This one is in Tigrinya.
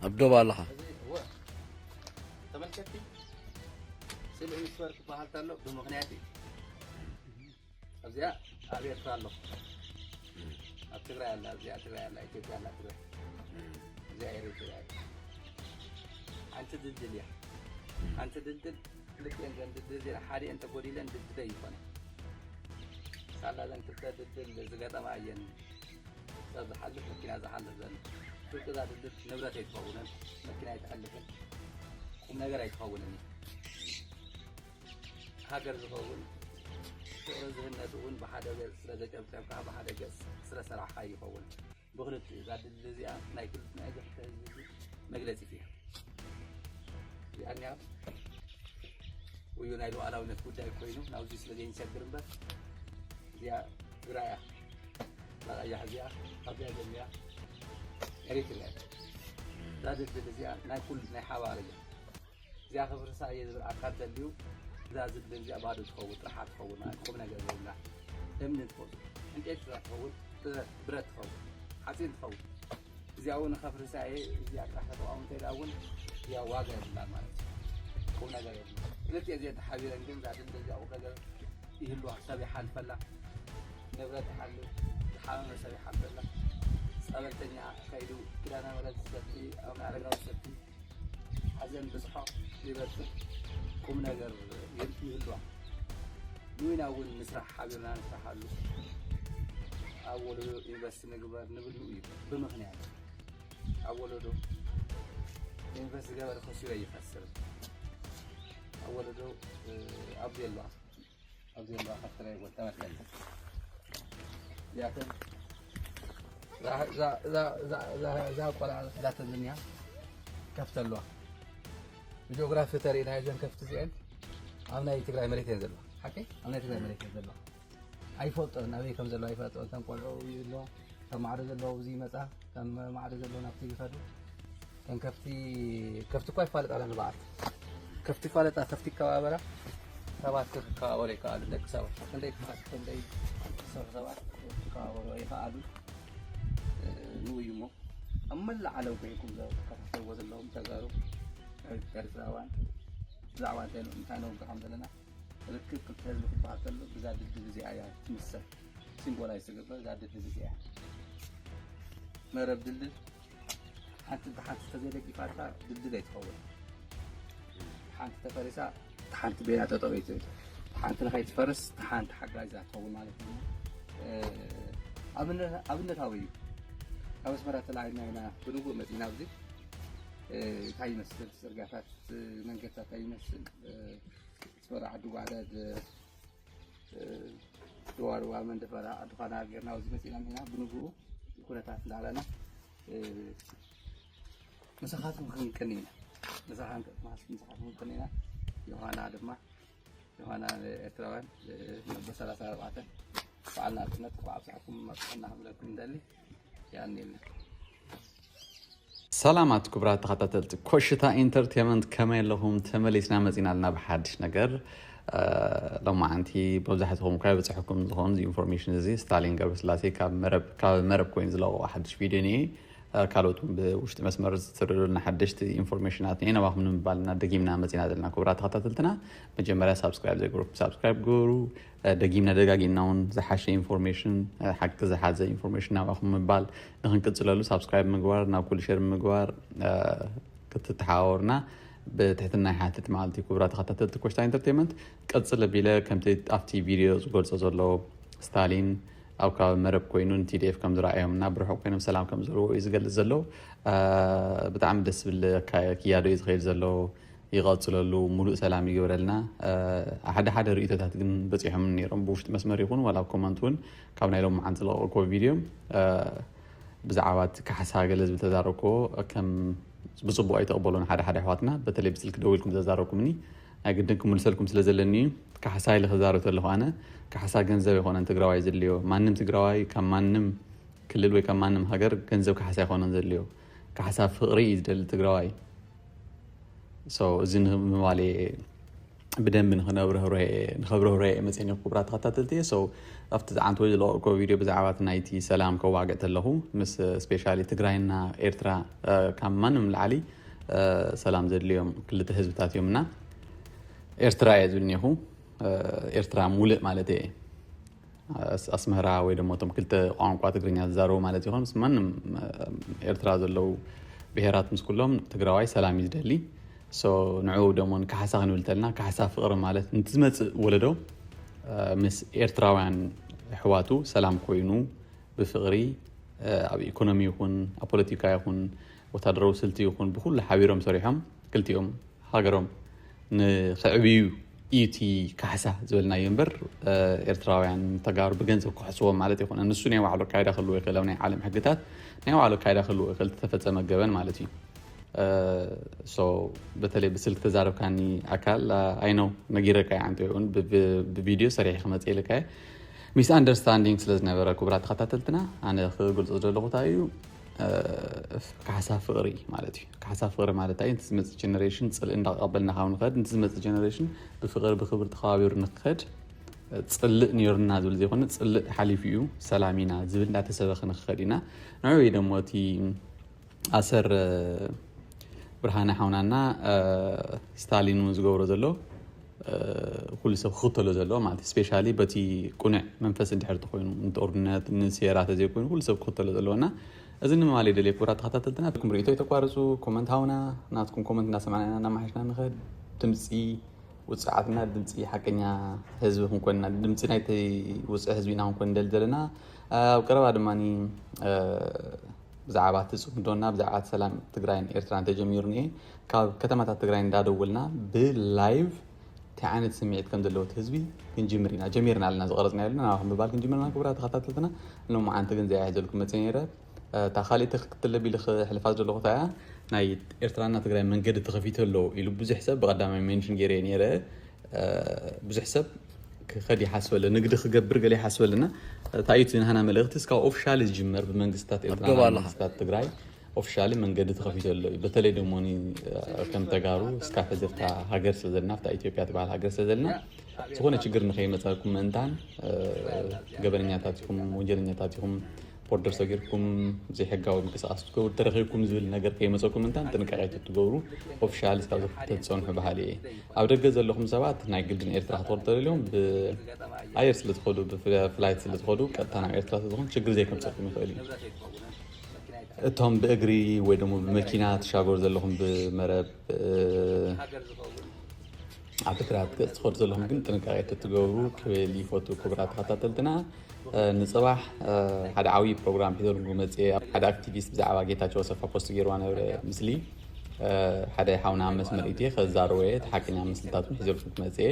ኣብ ዶብ ኣለኻ? እዚ እወ ተመልከቲ፣ ስለ ኢንስቶር ክበሃል ተሎ ብምኽንያት እዩ። ኣብዚኣ ኣብ ኤርትራ ኣለኹ። ኣብ ትግራይ ኣላ፣ ኣብዚኣ ትግራይ ኣላ፣ ኢትዮጵያ ኣላ፣ ትግራይ፣ እዚኣ ኤሪትሪያ እያ። ሓንቲ ድልድል እያ። ሓንቲ ድልድል፣ ክልቲኤን ዘን ድልድል እዚኤን ሓዲኤን ተጎዲለን ድልድለይ ይኾና። ሳላ ዘን ክልተ ድልድል ዝገጠማ እየን ሰብ ዝሓልፍ፣ መኪና ዝሓልፍ ዘሎ። ፍርቂ እዛ ድልድል ንብረት ኣይትኸውንን፣ መኪና ኣይትሓልፍን፣ ቁም ነገር ኣይትኸውንን እዩ። ሃገር ዝኸውን ፍቕሪ ዝህነጽ እውን ብሓደ ገጽ ስለ ዘጨብጨብካ፣ ብሓደ ገጽ ስለ ሰራሕካ ይኸውን። ብኽልቲኡ እዛ ድልድል እዚኣ ናይ ክልተ ናይ ዘፍተ ህዝቢ መግለጺት እያ። እዚኣ እኒኣ ውዩ ናይ ሉዓላዊነት ጉዳይ ኮይኑ ናብዚ ስለ ዘይንሰግር እምበር እዚኣ ትግራይ እያ። እዛ ቀያሕ እዚኣ ካብዚኣ ጀሚራ ኤሪትሪያ እያ። እዛ ድልድል እዚኣ ናይ ኩሉ ናይ ሓባር እያ። እዚኣ ክፍርሳ እየ ዝብል ኣካል ተልዩ እዛ ዝብል እዚኣ ባዶ ትኸውን፣ ጥርሓ ትኸውን፣ ማለት ቁም ነገር ዘይብላ እምኒ ትኸውን፣ ዕንጨይቲ እዛ ትኸውን፣ ብረት ብረት ትኸውን፣ ሓፂን ትኸውን። እዚኣ እውን ከፍርሳ እየ፣ እዚኣ ጥራሕ ተቃውሞ እንተኢላ እውን እዚኣ ዋጋ የብላ ማለት እዩ። ቁም ነገር የብላ። ክልቲኤ እዚአ ተሓቢረን ግን እዛ ድልድል እዚኣ ቁም ነገር ይህልዋ። ሰብ ይሓልፈላ፣ ንብረት ይሓልፍ፣ ዝሓመመ ሰብ ይሓልፈላ፣ ጸበልተኛ ከይዱ ኪዳነ ምሕረት ዝሰቲ፣ ኣቡነ ኣረጋዊ ዝሰቲ፣ ሓዘን ብዝሖ ይበጽሕ፣ ቁም ነገር ይህልዋ። ንዊና እውን ንስራሕ ሓቢርና ንስራሓሉ። ኣብ ወለዶ ኢንቨስት ንግበር ንብል ንኡ እዩ ብምኽንያት ኣብ ወለዶ ኢንቨስት ዝገበረ ከሲሩ ኣይኸስርን። ኣብ ወለዶ ኣብ ዘለዋ ኣብ ዘለዋ ከፍትራ ይጎል ተመልከት። ያተን እዛ ቆልዓ ላተን ዝኒያ ከፍቲ ኣለዋ። ብጂኦግራፊ ተሪእና እዘን ከፍቲ እዚአን ኣብ ናይ ትግራይ መሬት እየን ዘለዋ። ሓቂ ኣብ ናይ ትግራይ መሬት እየን ዘለዋ። ኣይፈልጦን ኣበይ ከም ዘለዋ ኣይፈልጦን። እተን ቆልዑ ይብሎ ከም ማዕዶ ዘለዋ ኣብዚ ይመፃ፣ ከም ማዕዶ ዘለዋ ናብቲ ይኸዱ። እተን ከፍቲ ከፍቲ እኳ ይፋለጣ ኣለዋ ንበዓል ከፍቲ ይፋለጣ። ከፍቲ ይከባበራ። ሰባት ክከባበሩ ይከኣሉ። ደቂ ሰባት ክንደይ ክፋት ክንደይ ዝሰርሑ ሰባት ክከባበሩ ይከኣሉ። ንኡ እዩ እሞ ኣብ መላእ ዓለም ኮይንኩም ዘተከታተልዎ ዘለዎም ተጋሩ ኤርትራውያን ብዛዕባ እንታይ እንታይ ነውግዖም ዘለና ርክብ ክልተ ህዝቢ ክበሃል ከሎ ብዛ ድልድል እዚኣ እያ ትምሰል። ሲምቦላይዝ ትግበር እዛ ድልድል እዚኣ። መረብ ድልድል ሓንቲ ብሓንቲ ተዘይደጊፋታ ድልድል ኣይትኸውን። ሓንቲ ተፈሪሳ ሓንቲ ቤላ ጠጠው ኣይትብል። ሓንቲ ንኸይትፈርስ ሓንቲ ሓጋዚ እያ ትኸውን ማለት እዩ። ኣብነታዊ እዩ። ካብ ኣስመራ ተላዒልና ኢና ብንጉእ መፂና ኣብዚ እንታይ ይመስል ፅርጋታት መንገድታት እንታይ ይመስል ኣስመራ ዓዲ ጓዕዳድ ድዋርዋ መንደፈራ ዓዲ ኳና ጌርና ኣብዚ መፂና ኢና ብንጉኡ ኩነታት እንዳለና ምሳኻትኩም ክንቅኒ ኢና። ምሳኻትኩም ክንቅኒ ኢና። ዮሃና ድማ ዮሃና ኤርትራውያን መበል ሰላሳ ኣርባዕተ በዓል ናጽነት እንኳዕ ኣብፀሐኩም መብፅሐና ክንብለኩም ንደሊ። ያኔልና ሰላማት ክቡራት ተኸታተልቲ ኮሽታ ኢንተርቴንመንት፣ ከመይ ኣለኹም? ተመሊስና መፂና ኣለና ብሓድሽ ነገር። ሎማዓንቲ መብዛሕትኹም እኳ ይበፅሐኩም ዝኸውን እዚ ኢንፎርሜሽን እዚ ስታሊን ገብረስላሴ ካብ መረብ ካብ መረብ ኮይኑ ዝለቀቆ ሓድሽ ቪድዮ እኒኤ። ካልኦት እውን ብውሽጢ መስመር ዝስርዱልና ሓደሽቲ ኢንፎርሜሽናት እኒኤ ናባኹም ንምባልና ደጊምና መፂና ዘለና። ክቡራት ተኸታተልትና፣ መጀመርያ ሳብስክራይብ ዘይገበርኩም ሳብስክራይብ ግበሩ። ደጊምና ደጋጊምና እውን ዝሓሸ ኢንፎርሜሽን፣ ሓቂ ዝሓዘ ኢንፎርሜሽን ናባኹም ምባል ንክንቅፅለሉ ሳብስክራይብ ምግባር፣ ናብ ኩሉ ሼር ምግባር ክትተሓባበሩና ብትሕትና ይሓትት። መዓልቲ ክቡራት ተኸታተልቲ ኮሽታ ኢንተርቴንመንት፣ ቅፅል ኣቢለ ከምቲ ኣብቲ ቪድዮ ዝገልፆ ዘሎ ስታሊን ኣብ ከባቢ መረብ ኮይኑ ንቲዲኤፍ ከም ዝረኣዮም እና ብርሑቕ ኮይኖም ሰላም ከም ዝብልዎ እዩ ዝገልፅ ዘሎ። ብጣዕሚ ደስ ዝብል ክያዶ እዩ ዝኸይድ ዘሎ። ይቐፅለሉ፣ ሙሉእ ሰላም ይግበረልና። ሓደ ሓደ ርእይቶታት ግን በፂሖም ነይሮም ብውሽጢ መስመር ይኹን ዋላ ኣብ ኮመንት እውን ካብ ናይ ሎም መዓልቲ ዝለቀቅዎ ቪድዮ ብዛዕባ እቲ ካሕሳ ገለ ዝብል ተዛረብክዎ ከም ብፅቡቅ ኣይተቐበሎን ሓደ ሓደ ኣሕዋትና በተለይ ብስልኪ ደዊልኩም ዘዛረብኩምኒ ናይ ግድን ክምልሰልኩም ስለ ዘለኒ እዩ። ካሕሳ ኢለ ክዛረብ ተለኹ ኣነ ካሕሳ ገንዘብ ኣይኮነን ትግራዋይ ዘድልዮ። ማንም ትግራዋይ ካብ ማንም ክልል ወይ ካብ ማንም ሃገር ገንዘብ ካሕሳ ኣይኮነን ዘድልዮ። ካሕሳ ፍቕሪ እዩ ዝደሊ ትግራዋይ። So እዚ ንምባል እየ ብደንቢ ንክነብርህሮ ንኸብርህሮ እየ መፅእኒ። ክቡራት ተኸታተልቲ፣ so ኣብቲ ዝዓንትወ ዝለቀቁ ቪድዮ ብዛዕባ እቲ ናይቲ ሰላም ከዋግዕ ተለኹ ምስ ስፔሻሊ ትግራይና ኤርትራ ካብ ማንም ላዕሊ ሰላም ዘድልዮም ክልተ ህዝብታት እዮም እና ኤርትራ እየ ዝብል ኔኹ። ኤርትራ ሙልእ ማለት እየ። ኣስመራ ወይ ደሞ እቶም ክልተ ቋንቋ ትግርኛ ዝዛረቡ ማለት ይኾን ምስ ማንም ኤርትራ ዘለዉ ብሄራት ምስ ኩሎም ትግራዋይ ሰላም እዩ ዝደሊ። ንዑ ደሞ ንካሕሳ ክንብል ተልና ካሕሳ ፍቕሪ ማለት ንትዝመፅእ ወለዶ ምስ ኤርትራውያን ኣሕዋቱ ሰላም ኮይኑ ብፍቕሪ ኣብ ኢኮኖሚ ይኹን ኣብ ፖለቲካ ይኹን ወታደራዊ ስልቲ ይኹን ብኩሉ ሓቢሮም ሰሪሖም ክልቲኦም ሃገሮም ንክዕብዩ እዩ እቲ ካሕሳ ዝበልናዮ እምበር ኤርትራውያን ተጋሩ ብገንዘብ ክሕስዎም ማለት ይኮነ። ንሱ ናይ ባዕሉ ኣካይዳ ክህልዎ ይኽእል ኣብ ናይ ዓለም ሕግታት ናይ ባዕሉ ኣካይዳ ክህልዎ ይኽእል ዝተፈጸመ ገበን ማለት እዩ። በተለይ ብስልክ ተዛረብካኒ ኣካል ኣይነው ነጊረካ ይዓንተ እውን ብቪድዮ ሰሪሒ ክመፅእ ኢልካ ሚስ ኣንደርስታንዲንግ ስለ ዝነበረ ክቡራት ተኸታተልትና ኣነ ክገልፆ ዘለኹ እንታይ እዩ ካሕሳ ፍቕሪ ማለት እዩ። ካሕሳ ፍቕሪ ማለት እንታይ? እቲ ዝመፅእ ጀነሬሽን ፅልእ እንዳቀበልና ካብ ንኸድ፣ እቲ ዝመፅእ ጀነሬሽን ብፍቕሪ ብክብሪ ተኸባቢሩ ንክኸድ፣ ፅልእ ነይሩና ዝብል ዘይኮነ ፅልእ ሓሊፉ እዩ፣ ሰላም ኢና ዝብል እንዳተሰበኸ ንክኸድ ኢና። ንዑ እዩ ደሞ እቲ ኣሰር ብርሃነ ሓውናና ስታሊን እውን ዝገብሮ ዘሎ ኩሉ ሰብ ክኽተሎ ዘለዎ ማለት ስፔሻሊ በቲ ቁኑዕ መንፈስ እንድሕር ተኮይኑ ንጦርነት ንሴራ ተዘይኮይኑ ኩሉ ሰብ ክኽተሎ ዘለዎ እና እዚ ንምባል ደልየ ክቡራት ተኸታተልትና ኩም ርእቶ የተቋርፁ ኮመንት ሃውና ናትኩም ኮመንት እናሰማዕና ኢና እናማሓሽና ንኸድ ድምፂ ውፅዓትና ድምፂ ሓቀኛ ህዝቢ ክንኮንና ድምፂ ናይቲ ውፅዕ ህዝቢ ኢና ክንኮን እንደል ዘለና ኣብ ቀረባ ድማ ብዛዕባ እቲ ፅምዶና ብዛዕባ ሰላም ትግራይን ኤርትራን ተጀሚሩ እኒኤ ካብ ከተማታት ትግራይ እንዳደወልና ብላይቭ እንታይ ዓይነት ስምዒት ከም ዘለዎ እቲ ህዝቢ ክንጅምር ኢና ጀሚርና ኣለና ዝቀረፅና የለና ናባኹም ምባል ክንጅምርና ክቡራት ተኸታተልትና። ሎማዓንቲ ግን እዚኣ ሒዘልኩም መፅእ ነይረ። እታ ካሊእ ክትለብ ኢለ ክሕልፋ ዘለኹ እታ እያ ናይ ኤርትራና ትግራይ መንገዲ ተኸፊቱ ኣሎ ኢሉ ብዙሕ ሰብ ብቀዳማይ ሜንሽን ገይረ ነይረ። ብዙሕ ሰብ ክኸድ ይሓስበለ ንግዲ ክገብር ገለ ይሓስበለና እንታይ እዩ እቲ ናህና መልእክቲ እስካብ ኦፊሻሊ ዝጅመር ብመንግስታት ኤርትራ ኣገባ ኣለኻ። መንግስታት ትግራይ ኦፊሻሊ መንገዲ ተኸፊቱ ኣሎ እዩ። በተለይ ደሞ ከም ተጋሩ እስካ ፈዚርታ ሃገር ስለ ዘለና ብታ ኢትዮጵያ ትበሃል ሃገር ስለ ዘለና ዝኾነ ችግር ንኸይመፀኩም ምእንታን ገበነኛታት ኢኹም ወንጀለኛታት ኢኹም ቦርደር ሰጊርኩም ዘይሕጋዊ ምንቅስቃስ ትገብሩ ተረኺብኩም ዝብል ነገር ከይመፀኩም እንታን ጥንቃቄ ትትገብሩ ኦፊሻል እስካብ ተትፀንሑ ባህሊ እየ። ኣብ ደገ ዘለኹም ሰባት ናይ ግድን ኤርትራ ክትወርዱ ተደልዮም ብኣየር ስለ ትኸዱ ብፍላይት ስለ ትኸዱ ቀጥታ ናብ ኤርትራ ስለዝኾን ችግር ዘይከምፀኩም ይኽእል እዩ። እቶም ብእግሪ ወይ ደሞ ብመኪና ትሻገሩ ዘለኹም ብመረብ ኣብ ትግራይ ገፅ ትኸዱ ዘለኹም ግን ጥንቃቄ ተትገብሩ ክብል ይፈቱ ክቡራት ተኸታተልትና። ንፅባሕ ሓደ ዓብዪ ፕሮግራም ሒዘልኩም መፅየ ሓደ ኣክቲቪስት ብዛዕባ ጌታቸው ኣሰፋ ፖስት ገይርዋ ነበረ ምስሊ ሓደ ሓውና መስመር ኢትየ ከዛረወ እቲ ሓቀኛ ምስልታት ሒዘልኩም ክመፅየ።